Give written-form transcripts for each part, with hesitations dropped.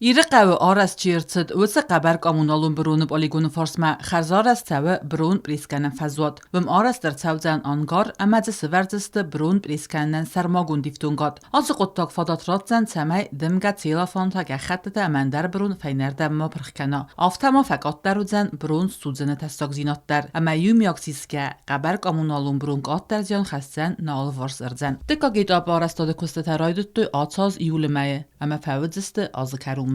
Ирыхъӕуы арӕзт чи ӕрцыд, уыцы хъӕбӕр коммуналон быроны полигоны фарсмӕ хӕрзарӕзт цӕуы бырон пресскӕнӕн фӕзуат. Уым арӕзт ӕрцӕудзӕн ангар ӕмӕ дзы сывӕрдзысты бырон пресскӕнынӕн сӕрмагонд ифтонгад. Ацы хъуыддаг фадат ратдзӕн, цӕмӕй дымгӕ целлофантӕ, гӕххӕттытӕ ӕмӕ ӕндӕр бырон фӕйнӕрдӕм ма пырх кӕна. Афтӕ ма фӕкъаддӕр уыдзӕн бырон ссудзыны тӕссагдзинад дӕр ӕмӕ иумиаг сисгӕ хъӕбӕр коммуналон бырон къаддӕр зиан хӕсдзӕн нӕ алыварс ӕрдзӕн. Дыккаг этапы арӕзтады куыстытӕ райдыдтой ацаз июлы мӕйы ӕмӕ фӕуыдзысты азы кӕронмӕ.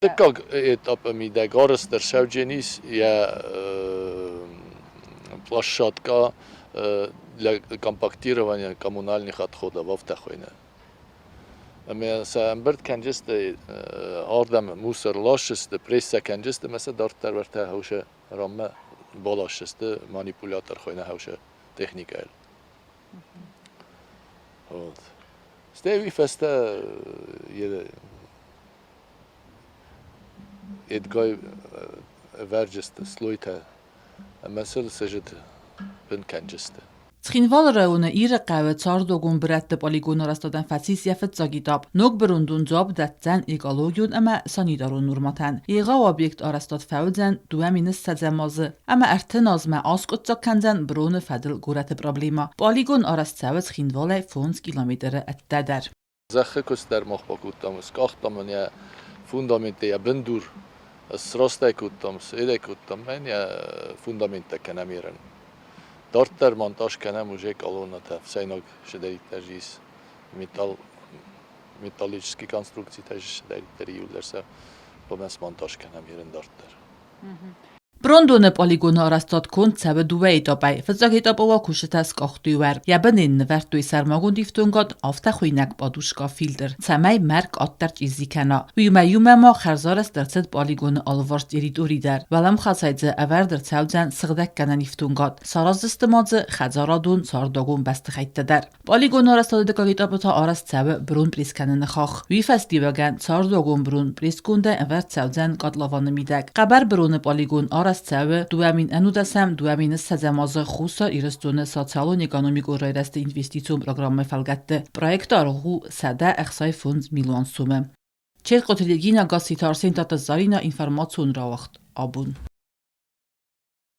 Дыккаг этапы мидӕг арӕзт ӕрцӕудженис йӕ площадка для компактирования коммунальных отходов афтӕ хуыйны. Ӕмӕ сӕ ӕмбырд кӕнджысты ардӕм мусор ласдзысты, прессӕ кӕнджысты ӕмӕ сӕ дарддӕр уӕртӕ хӕусы раммӕ баласдзысты манипулятор хуыйны хӕусы техникӕйыл. Вот. Стӕй уый фӕстӕ едгай ӕвӕрджысты слойтӕ ӕмӕ сыл сыджыт бын кӕнджысты. Цхинвалы районы Иры хъӕуы цардуагон бырӕтты полигоны арӕзтадӕн фӕцис йӕ фыццаг этап. Ног бырондон дзуапп дӕтдзӕн экологион ӕмӕ санитарон нормӕтӕн. Егъау объект арӕзтад фӕуыдзӕн 2020 азы ӕмӕ 30 азмӕ аскъуыддзаг кӕндзӕн быроны фӕдыл горӕты проблемӕ. Полигон арӕзт цӕуы Цхинвалӕй 5 километры ӕддӕдӕр. Зӕххы куыст дӕр мах бакодтам, скъахтам ын йӕ фундаменттӕ, йӕ бындур, срастӕй кодтам, сӕдӕй кодтам, ӕн йӕ фундаменттӕ кӕнӕм ерын. Дарддӕр монтаж кӕнӕм уже колоннӕтӕ, ӕфсӕйнаг цыдӕриддӕр ис, металл, металлический конструкцитӕ цыдӕриддӕр иууылдӕр сӕ хъуамӕ смонтаж кӕнӕм ерын дарддӕр. Брондоны полигоны арӕзтад конд цӕуы дыууӕ этапӕй. Фыццаг этапы уал кусджытӕ скъахтой уӕр. Йӕ бын ын нывӕрдтой сӕрмагонд ифтонгад, афтӕ хуыйнӕг подушка фильтр, цӕмӕй мӕр къаддӕр чъизи кӕна. Уыимӕ иумӕ ма хӕрзарӕзт ӕрцыд полигоны алыварс территори дӕр. Уӕлӕмхасӕй дзы ӕвӕрд ӕрцӕудзӕн сыгъдӕггӕнӕн ифтонгад. Сараздзысты ма дзы хӕдзарадон, цардагон бӕстыхӕйттӕ дӕр. Полигоны арӕзтады дыккаг этапы та арӕзт цӕуы бырон пресс кӕныны хахх. Уый фӕстиуӕгӕн цардуагон бырон пресскондӕй ӕвӕрд цӕудзӕн котлованы мидӕг. Хъӕбӕр быроны полигон арӕзт цӕуы 2019-ӕм 2020 азы Хуссар Ирыстоны социалон-экономикон райрӕзты инвестицион программӕйы фӕлгӕтты. Проекты аргъ у 165 милуан сомы. Чехъоты Регина, Гасситы Арсен, Таты Зарина, информацион рауагъд абон.